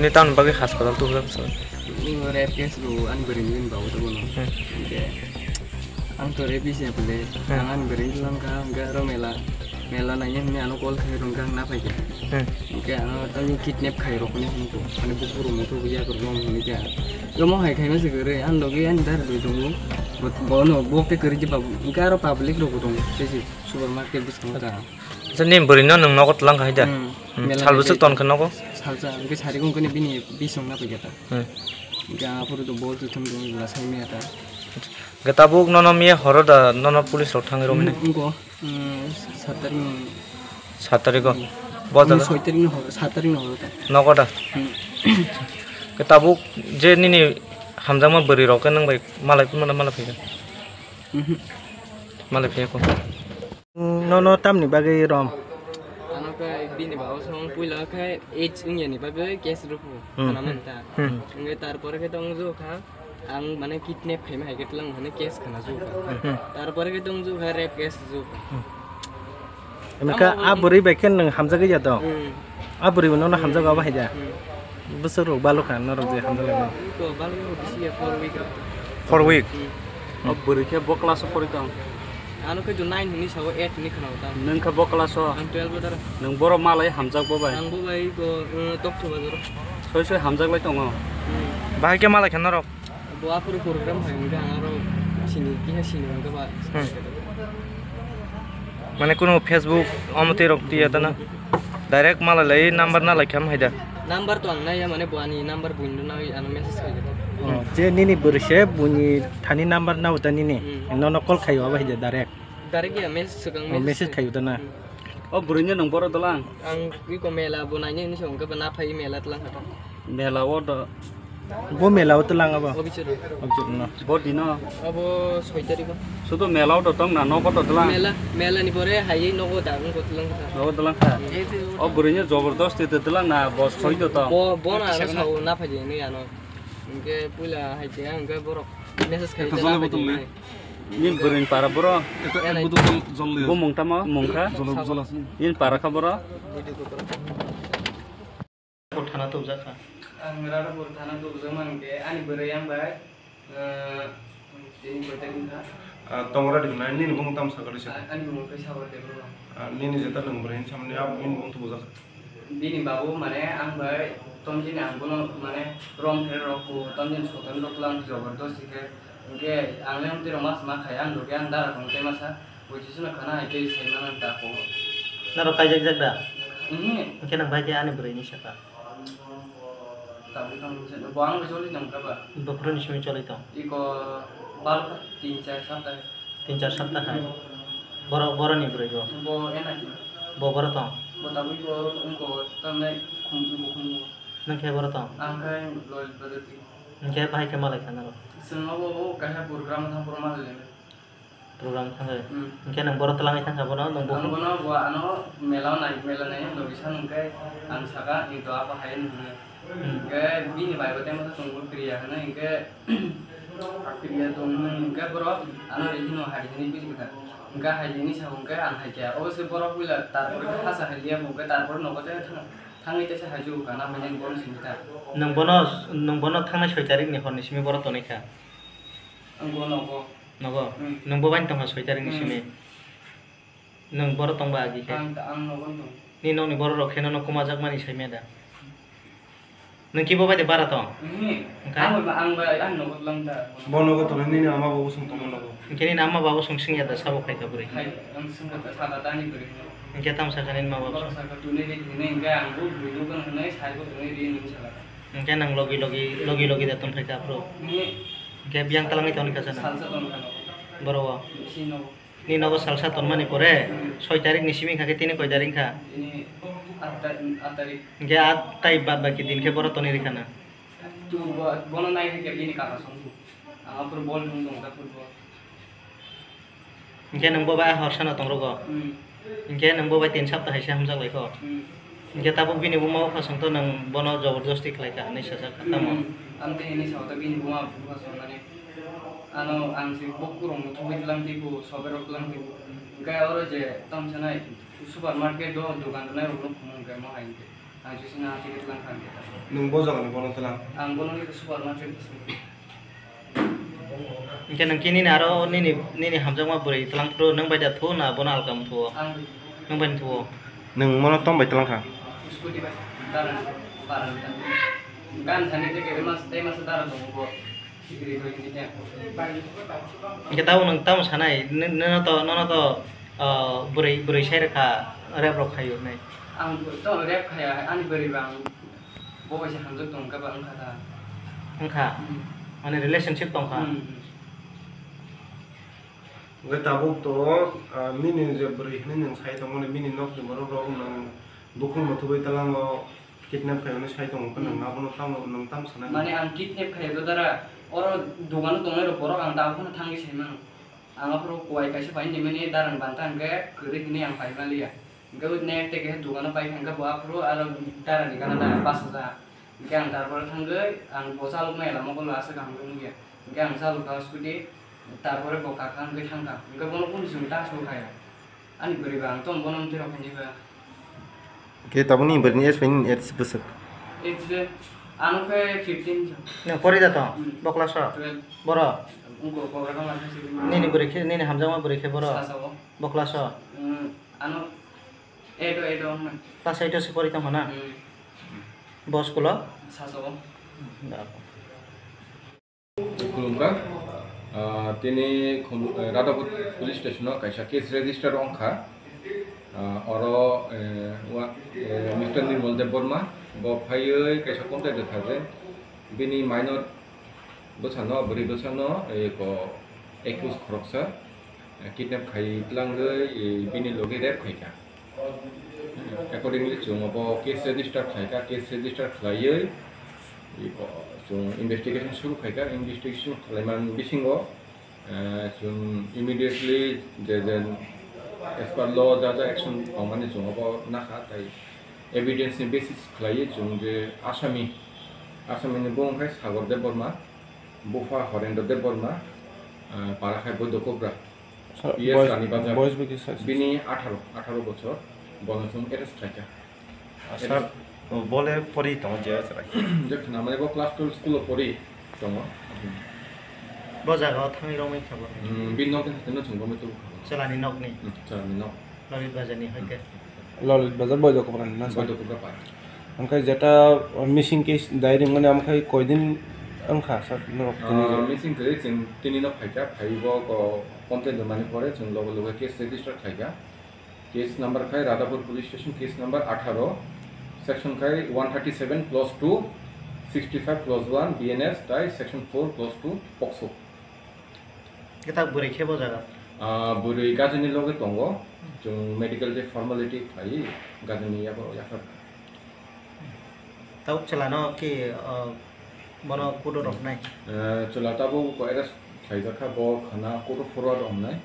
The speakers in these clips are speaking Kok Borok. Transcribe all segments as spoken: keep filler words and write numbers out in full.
Ni tamni bagwi haspatal tubujak sa? Ni rape case rw ani bwrwini bini babu tongmano. Hmm. Hwnkhe ang to rapist ya pole. Hmm. Ang ani bwrwini langkha, hwnkhe aro mela, mela naina hwnwi ano call khai rwngkha, ang na phaikha. Hmm. Hwnkhe ano tamo kidnap khai rokni hwnwi to. Ani bukurok muthubwi yakrwkma hwnwi kha. Omo hai khaima se kwrwi, ani logi ani dar rwi tongo. Bo, bono, bo khe kwrwi khe babu. Hwnkhe aro public rokbo tongo, tei se supermarket bwskango ta. Acha, nini bwrwino nwng nogo twlang kha hai da? Hmm. Hmm. Mela sal bwswk naikhe ton khe nogo? Salsa, hwnkhe sari hwnkhe bini bisong na phaikha ta. Hmm. Hwnkhe ang aphuru to bol tuthum tong bwla sai maya ta. Hwnkhe tabuk nono miya horo da, nono police rok thangwi romwi nai? Hmm, wngkha, hmm, sat tarikni. Sat tariko? Hmm. Bo jaga? Soi tarikni horo, sat tarikni horo ta. Nogo da? Hmm. Hwnkhe tabuk je nini hamjakma bwrwi rok khe nwng bai malai phunukna malai phaikha? Mhm. Malai phiyakho. Nono tamni bagwi rom? Ano khe bini babu song puila khe age wngya ni bagwi case rwphu. Hmm. Khana man ta. Hmm. Hwnkhe tarpore khe tong ju kha ang mane kidnap khaima hai khe twlang hwnwi case khana ju kha. Hmm. Tarpore khe tong ju kha rape case ju kha. Hmm. Emka tamo a bwrwi bai khe nwng hamjagwi ya tong? Hmm. A bwrwi bo nono hamjago abo hai da? Hmm. Bwswk rok balukha norok je hamjak lai mano? Iko balukha bisi ya four week. Four week? Hmm. O bwrwi khe bo class o pori tong? Ano khe to nine hwnwi sao, eight hwnwi khwnao ta. Nwng khe bo class o? Ang twelve o dara. Nwng borok malai hamjak bo bai? Ang bo bai iko, uh, Tokthuma dara. Soi soi hamjak lai tongo? Hmm. Bahai khe malai kha norok? Bo aphuru program hai hwnkhe ang aro sini, kiha sini hwnkhe ba. Hmm. Mane kunu Facebook omo twi rok twi ya ta na? Direct malai lai number na lai kham hai da? Number to ang naiya, mane bo ani number buino nai ano message khai da. Oh, je nini bwrwi se buini thani number na uta nini. Hmm. Nono call khaio abo hai da direct? Direct ya message swkang. Oh, message khaio ta na? Hmm. O bwrwini nwng boro twlang? Ang iko mela bo naini hinwi se hwnkhe bo na phai mela twlang kha. Mela o do. Bo mela o twlang abo? O bichoro. O bichoro no. Bo dino? Abo soi tariko. Sudo mela o do tong na nogo do twlang? Mela, mela ni pore haiwi nogo da wngkha twlang kha. Nogo twlang kha? Hmm. O bwrwini jobordosti do twlang na bo soi do tong? Bo, bo na ano sao na phai di hinwi ano. Hwnkhe puila hai khe hwnkhe borok message khai Eka jole na phai botol di le. Hinwi. Nini bwrwini para boro? Eka ek botol jol, jol le. Bo mung tamo? Mung kha? Jol, jol aswk. Nini para kha boro? Thana tubujak kha. Ang Radhapur thana tubujak man khe ani bwrwi ang bai, ah, tini bwtwi wngkha. Ah, Tongoradi hwnwi nini bumung tamo sakha rwsa? Ah, ani bumung khe Sagar Debbarma. Ah, nini jeta nwng bwrwi hinwi samani abo nini bumung tubujak kha. Bini babu mane ang bai tomjini ang bono mane rom phere rok ku tomjini soton rok lang jobordosti khe. Hwnkhe ang le amtwi rok ma sama khai, ang logi ang dara kong tei masa, bui sisino khana hai tei sai mano da kok. Norok kaijak jak da? Mhm. Hwnkhe nwng bai khe ani bwrwi ni saka? Tabuk tang se, bo ang choli tong kha ba? Bo phuru ni simi choli tong? Iko bal kha, tin char sapta. Tin char sapta hai. Boro, boro ni bwrwi bo? Bo ena ki? Bo boro tong? Bo tabuk bo wngko tangnai khum, khum, khum. Nwng khe boro tong? Ang khe loi bwrwi. Hwnkhe bahai khe malai kha norok? Chwng obo o kaisa program thang phuru malai lai. Program thangwi? Hmm. Hwnkhe nwng boro twlangwi thangkha bono, nwng bo. Ang bono bo ano mela nai, mela nai logi sa nwng khe ang saka, "Ni to abo hai," hwnwi. Hmm. Hwnkhe bini bai bo tei masa chwng bo Priya hwnwi, hwnkhe Priya tong hwnwi, hwnkhe borok ano rihino hai hwnwi buji kha. Hwnkhe hai hwnwi sa hwnkhe ang hai khe. Obo se borok puila tarpor khe hasa hai liya, hwnkhe tarpor nogo tei thang-, thangwi tei se hai jugo kana hwnwi bono simi kha. Nwng bono, nwng bono thangnai soi tarikni horni simi boro tonwi kha? Ang bo nogo. Nogo? Hmm. Nwng bo bai tongkha soi tarikni simi? Hmm. Nwng boro tongba agi khe? Ang, ang nogo tong. Ni nokni borok rok khe nono kuma jakmani sai maya da? Nwng kibo bai de bara tong? Mhm. Wngkha? Ang bai, ang bai, ang nogo lang da. Bo nogo tong, nini ama bo usung tongma nogo. Hwnkhe nini ama bo usung sing ya da sabo khai kha bwrwi? Khai, ang sing kha, saka tani bwrwi. Hwnkhe tamo sakha nini ma bo? Borok saka tuni ri hwnwi, hwnkhe ang bo bwrwi nogo hwnwi sai bo hwnwi ri hwnwi saka. Hwnkhe nwng logi logi, logi logi da tong khai kha aphuru? Mhm. Hwnkhe biyang twlangwi tongni kha sana? Salsa tong kha nogo. Boro o? Bisi nogo. Ni nogo salsa tonmani pore, hmm, soi tarik ni simi kha khe tini koi tarik kha? Tini aat ta-, aat tarik. Hwnkhe aat tai bad baki din khe boro toni rikha na? Tu bo-, bono nai khe bini kaka song. Ang aphuru bol thung tong kha football. Hwnkhe nwng bo bai hor sana tong rogo? Hmm. Hwnkhe nwng bo bai tin sapta hai se hamjak lai kho? Hmm. Hwnkhe tabuk bini buma bupha song to nwng bono jobordosti khlai kha hinwi sajak kha tamo? Hmm. Ang tei hinwi sao ta bini buma bupha song mani. Ano ang se bokhu rok muthungwi tlang tei bo sobe rok tlang tei bo. Hwnkhe oro je tamo sanai supermarket o dogan rwnai rok no khumui hwnkhe mo hai hwnkhe. Ang sisina ticket lang kha. Nwng bo jagani bono tlang? Ang bono supermarket. Hingke nwng khe nini aro nini, nini hamjakma bwrwi tlang phuru nwng bai da thu na bono alkam thuo? Ang bai. Nwng bai thuo? Nwng mono tong bai tlang kha? Scooty bai. Dara, dara. Gan thani te ke mas, te mas dara dong bo. Hingke tabo nwng tamo sanai, n-, nono to, nono to, ah, bwrwi, bwrwi sai rwkha, rep rok khaio hinwi. Ang to rep khaya, ani bwrwi ba ang bo bai se hamjak tong kha ba wngkha ta. Wngkha? Hmm. Mane relationship tongkha? Hmm. Hingke tabuk to, ah, nini je bwrwi hinwi nwng sai tongmani, bini nokni borok rok nwng bukhuk muthubui tlango. Kidnap khaimani sai tongo, hmm, abono tamo, nwng tamo sanai? Mane ang kidnap khaiya to dara, oro dogano tongnai rok borok ang tabuk phano thangwi sai mano. Ang aphuru kuwai kaisa pai nimani darang banta hingke kwrwi hinwi ang pai manliya. Hingke next day kaisa dogano pai kha hingke bo aphuru aro darani gana da basa ja. Hingke ang tarpore thangwi ang bo chalok maya lama kolo aswk kaham khe nukya. Hingke ang chalok kha scooty, tarpore bo kakha hingke thangkha. Hingke bono kunu chwng ta song khaya. Ani bwrwi ba ang tong bono mtwi rok hinwi ba. Khe tabukni bwrwini age bai nini age bwswk? Age, ano khe fifteen. Nwng pori da tong? Hmm. Bo class o? Twelve. Boro? Wngkha program ang khe sibini. Nini bwrwi khe, nini hamjakma bwrwi khe boro? Sasa o. Bo class o? Hmm, ano eight o, eight o wngnai. Class eight o se pori tongkha na? Hmm. Bo school o? Sasa o. Da. Khulumkha, ah, tini khum-, eh, Radhapur Police Station o kaisa case register wngkha. Ah, oro, eh, wa-, eh, Mister Nirmal Debbarma bo phaiwi kaisa complaint rwkha je bini minor bwsano, bwrwi bwsano, eh, ko accused khoroksa, eh, kidnap khai tlangwi, eh, bini logi rape khaikha. Accordingly, chwng abo case register khlaikha, case register khlaiwi, iko, chwng investigation suru khaikha, investigation khlaimani bisingo, eh, chwng immediately je, je as per law ja ja action tongmani chwng abo nakha, tai evidence ni basis khlaiwi chwng je asami, asami ni bung khe Sagar Debbarma, bupha Horendra Debbarma, eh, para khai Boidokobra. Sir, P S boys, Rani Bazar. Boys bikhi sir. Bini atharo, atharo bochor, bono chwng arrest khlaikha. Ah, sir, bole pori tongo je chwrai? Je khna mane bo class twelve school o pori tongo. Bo jaga o thangwi romwi kha bo? Hmm, bini nok ni hathai no chwng romwi tubu kha. Chwlani nok ni? Hmm, chwlani nok. Lolit Bazar ni hai khe? Hmm. Lolit Bazar Boidokobra ni na, sir? Boidokobra para. Hwnkhe jeta missing case diary mani, amkhai koidin wngkha, sir, norok tini? Ah, missing kwrwi chwng tini no phaikha, phaiwi bo ko complaint rwmani pore chwng loge loge case register khlaikha. Case number khai Radhapur Police Station, case number atharo, section khai one thirty seven clause two, sixty five clause one B N S tai section four clause two POCSO. Khe ta bwrwi khe bo jaga? Ah, bwrwi gajini loge tongo. Chwng medical je formality khlaiwi gajini yago yaphar. Tabuk chwla no khe, ah, bono kudo rok nai? Eh, chwla tabuk ko arrest khlaijak kha, bo khana kudo forward wngnai.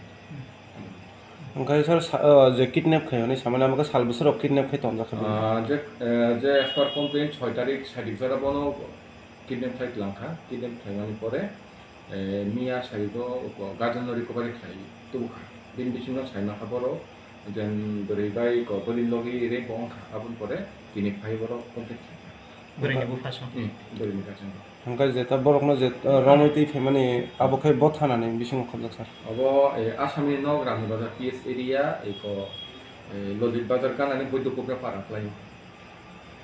Hwnkhe sir, sa-, ah, je kidnap khai hwnwi samani, amo khe sal bwswk rok kidnap khai tongjak kha bini? Ah, je, eh, je as per complaint, soi tarik saidik jora bono kidnap khai tlang kha. Kidnap khlaimani pore, eh, miya saibo gajan no recovery khlai tubu kha. Bini bisingo sai mankha borok, jen bwrwi bai ko bwrwini logi rape bo wngkha, aboni pore tini phai borok contact khlai kha. Bwrwini bupha song? Hmm, bwrwini gajan no. Hwnkhe jeta borokno je, eh, romwi twi phaimani abo khe bo thanani bisingo khobjak sir? Obo, eh, Assamni nok Rani Bazar P S area, eko, eh, Lolit Bazar ganani Boidokobra para khlaio.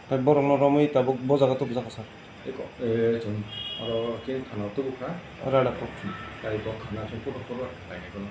Tai borokno romwi tabuk bo jaga tubujak kha sir? Eko, eh, chwng oro chini thana tubukha. Radhapur. Tai bo khana chwng photo photo khlainai bono.